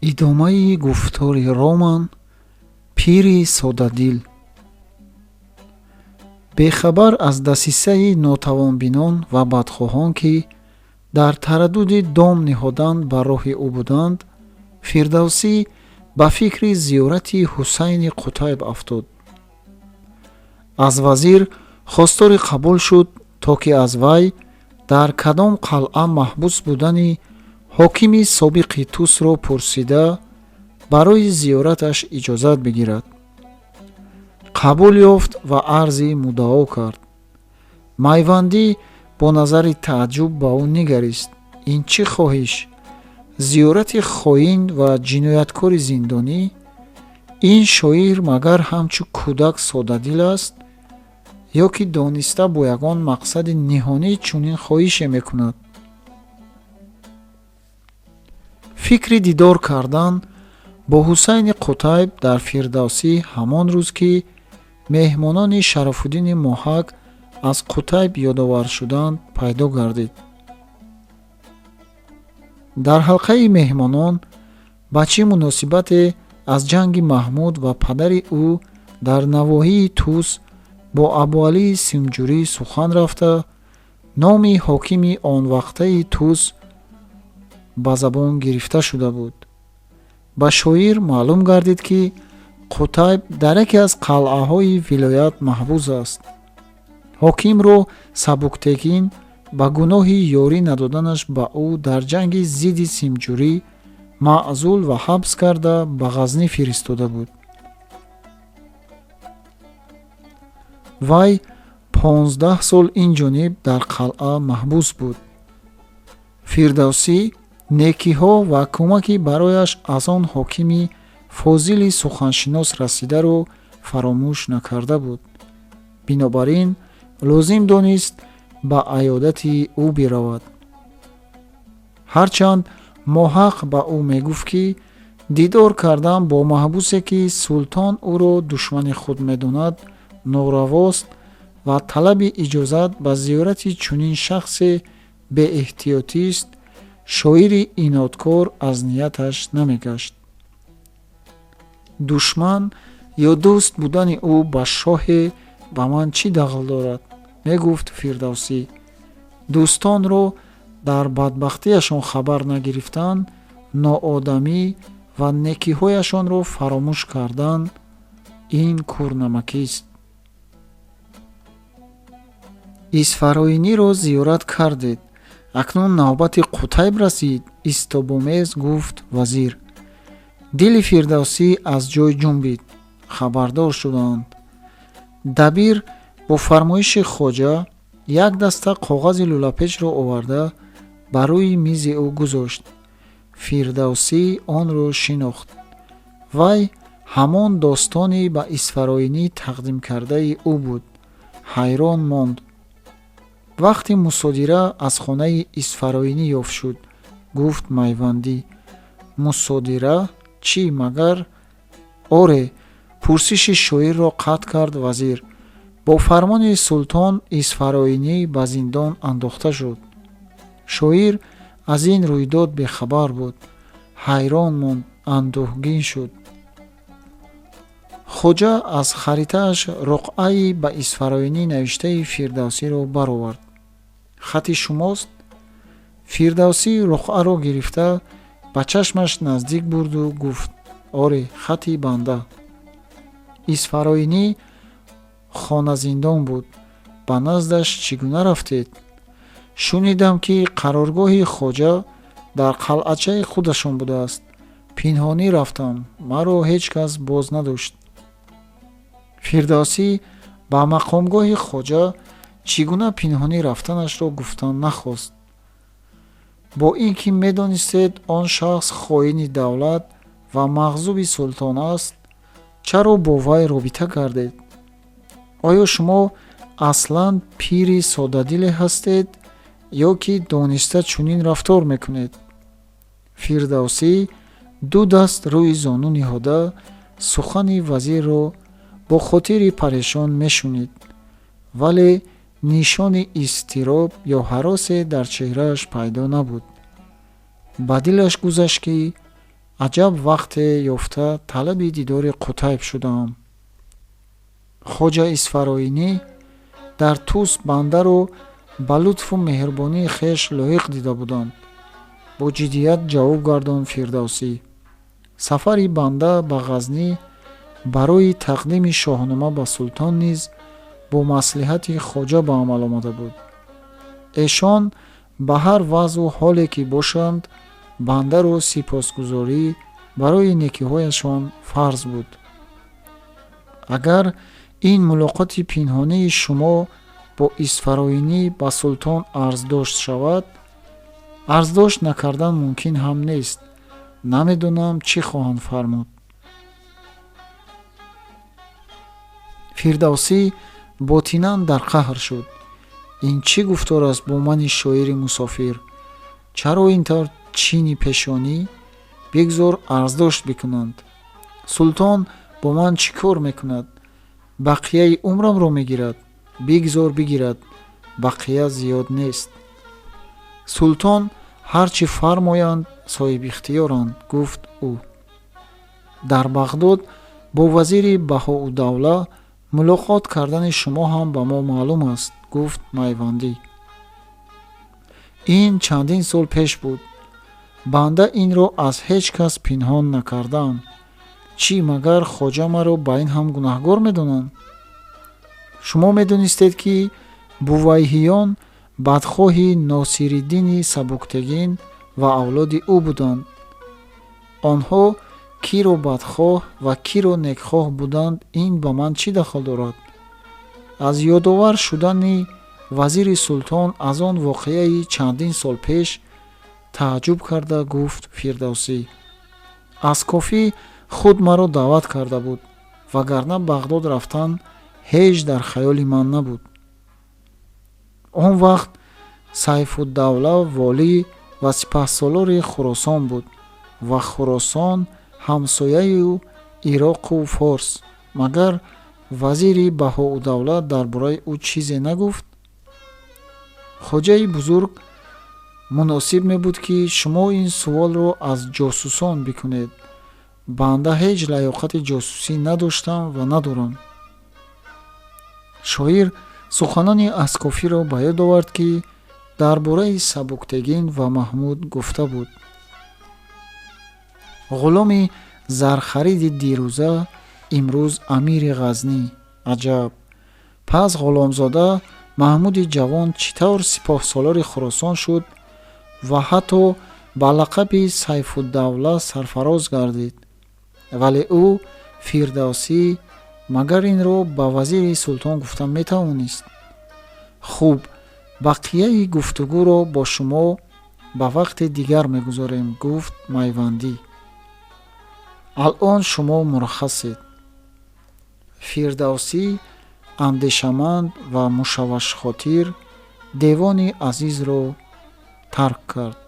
Идомаи гуфтори Роман пири соддадил. Бехабар аз дасисаи нотавонбинон ва бадхоҳон, ки дар тараддуди дом ниҳодан ба роҳи ӯ буданд, Фирдавсӣ ба фикри зиёрати Ҳусайни Қутайб афтод. Аз вазир хостори қабул шуд, то ки аз вай дар кадом қалъа маҳбус будани ҳокими собиқи Тусро пурсида, барои зиёраташ иҷозат бигирад. Қабул ёфт ва арзи муддао кард. Майвандӣ бо назари тааҷҷуб ба ӯ нигарист. Ин чӣ хоҳиш? Зиёрати хоин ва ҷинояткори зиндонӣ? Ин шоир магар ҳамчу кӯдак соддадил аст ё ки дониста бо ягон мақсади ниҳонӣ чунин хоҳише мекунад? Фикри дидор кардан бо Ҳусайни Қутайб дар Фирдавсӣ ҳамон рӯз, ки меҳмонони Шарафуддини Моҳак аз Қутайб ёдовар шуданд, пайдо гардид. Дар ҳалқаи меҳмонон ба чӣ муносибате аз ҷанги Маҳмуд ва падари ӯ дар навоҳии Тус бо Абуалии Симҷурӣ сухан рафта, номи ҳокими онвақтаи Тус ба забон гирифта шуда буд. Ба шоир маълум гардид, ки Қутайб дар яке аз қалъаҳои вилоят маҳбус аст. Ҳокимро Сабуктегин ба гуноҳи ёрӣ надоданаш ба ӯ дар ҷанги зидди Симҷурӣ маъзул ва ҳабс карда ба Ғазнӣ фиристода буд. Вай 15 сол ин ҷониб дар қалъа маҳбус буд. Фирдавсӣ некиҳо ва кӯмаки барояш аз он ҳокими фозили суханшинос расидаро фаромӯш накарда буд. Бинобар ин лозим донист ба аёдати ӯ биравад. Ҳарчанд Моҳақ ба ӯ мегуфт, ки дидор кардан бо маҳбусе, ки султон ӯро душмани худ медонад, норавост ва талаби иҷозат ба зиёрати чунин шахсе беэҳтиётист, шоири инодкор аз нияташ намегашт. Душман ё дӯст будани ӯ ба шоҳе ба ман чӣ дахл дорад? Мегуфт Фирдавсӣ. Дӯстонро дар бадбахтиашон хабар нагирифтан, ноодамӣ ва некиҳояшонро фаромӯш кардан ин кӯрнамакист. Исфароиниро зиёрат кардед, акнун навбати Қутайб расид, истобомез гуфт вазир. Дили Фирдавсӣ аз ҷой ҷунбид. Хабардор шуданд. Дабир бо фармоиши хоҷа як даста коғази лӯлапечро оварда ба рӯи мизи ӯ гузошт. Фирдавсӣ онро шинохт. Вай ҳамон достони ба Исфароинӣ тақдим кардаи ӯ буд. Ҳайрон монд. Вақти мусодира аз хонаи Исфароинӣ ёфт шуд, гуфт Майвандӣ. Мусодира? Чӣ магар? Оре, пурсиши шоирро қатъ кард вазир. Бо фармони султон Исфароинӣ ба зиндон андохта шуд. Шоир аз ин рӯйдод бехабар буд. Ҳайрон монд, андӯҳгин шуд. Хоҷа аз харитааш руқъаи ба Исфароинӣ навиштаи Фирдавсиро баровард. Хати шумост? Фирдавсӣ руқъаро гирифта ба чашмаш наздик бурду гуфт: оре, хати банда. Исфароинӣ хоназиндон буд. Ба наздаш чӣ гуна рафтед? Шунидам, ки қароргоҳи хоҷа дар қалъачаи худашон будааст. Пинҳонӣ рафтам, маро ҳеҷ кас боз надошт. Фирдавсӣ ба мақомгоҳи хоҷа чӣ гуна пинҳонӣ рафтанашро гуфтан нахост. Бо ин ки медонистед он шахс хоини давлат ва мағзуби султон аст, чаро бо вай робита кардед? Оё шумо аслан пири соддадиле ҳастед ё ки дониста чунин рафтор мекунед? Фирдавсӣ ду даст рӯи зону ниҳода сухани вазирро бо хотири парешон мешунид, вале нишони изтироб ё ҳаросе дар чеҳрааш пайдо набуд. Ба дилаш гузашт, ки Аҷаб вақте ёфта талаби дидори Қутайб шудаам. Хоҷа Исфароинӣ дар Тус бандаро ба лутфу меҳрубонии хеш лоиқ дида буданд. Бо ҷиддият ҷавоб гардонд Фирдавсӣ. Сафари банда ба Ғазнӣ барои тақдими Шоҳнома ба султон низ бо маслиҳати хоҷа ба амал омада буд. Эшон ба ҳар вазъу ҳоле ки бошанд, бандаро сипосгузорӣ барои некиҳояшон фарз буд. Агар ин мулоқоти пинҳонии шумо бо Исфароинӣ ба султон арздошт шавад, арздошт накардан мумкин ҳам нест. Намедонам, чӣ хоҳанд фармуд. Фирдавсӣ ботинан дар қаҳр шуд. Ин чӣ гуфтор аст бо мани шоири мусофир? Чаро ин тавр чини пешонӣ? Бигзор арздошт бикунанд. Султон бо ман чӣ кор мекунад? Бақияи умрамро мегирад? Бигзор бигирад, бақия зиёд нест. Султон ҳар чӣ фармоянд, соҳибихтиёранд, гуфт ӯ. Дар Бағдод бо вазири Баҳоуддавла мулоқот кардани шумо ҳам ба мо маълум аст, гуфт Майвандӣ. Ин чандин сол пеш буд. Банда инро аз ҳеҷ кас пинҳон накардаам. Чӣ, магар хоҷа маро ба ин ҳам гунаҳгор медонанд? Шумо медонистед, ки бувайҳиён бадхоҳи Носириддини Сабуктегин ва авлоди ӯ буданд. Онҳо киро бадхоҳ ва киро некхоҳ буданд, ин ба ман чӣ дахл дорад? Аз ёдовар шудани вазири султон аз он воқеаи чандин сол пеш тааҷҷуб карда гуфт Фирдавсӣ. Аскофӣ худ маро даъват карда буд, вагарна Бағдод рафтан ҳеҷ дар хаёли ман набуд. Он вақт Сайфуддавла волӣ ва сипаҳсолори Хуросон буд ва Хуросон ҳамсояю Ироқу Форс. Магар вазири Баҳоуддавла дар бораи ӯ чизе нагуфт? Хоҷаи бузург, муносиб мебуд, ки шумо ин суолро аз ҷосусон бикунед. Банда ҳеҷ лаёқати ҷосусӣ надоштам ва надорам. Шоир суханони Аскофиро ба ёд овард, ки дар бораи Сабуктегин ва Маҳмуд гуфта буд. Ғуломи зархариди дирӯза имрӯз амири Ғазнӣ. Аҷаб! Пас ғуломзода Маҳмуди ҷавон чӣ тавр сипоҳсолори Хуросон шуд ва ҳатто ба лақаби Сайфуддавла сарфароз гардид? Вале ӯ, Фирдавсӣ, магар инро ба вазири султон гуфта метавонист? Хуб, бақияи гуфтугӯро бо шумо ба вақти дигар мегузорем, гуфт Майвандӣ. Алъон шумо мураххасед. Фирдавсӣ андешаманд ва мушаввашхотир девони азизро тарк кард.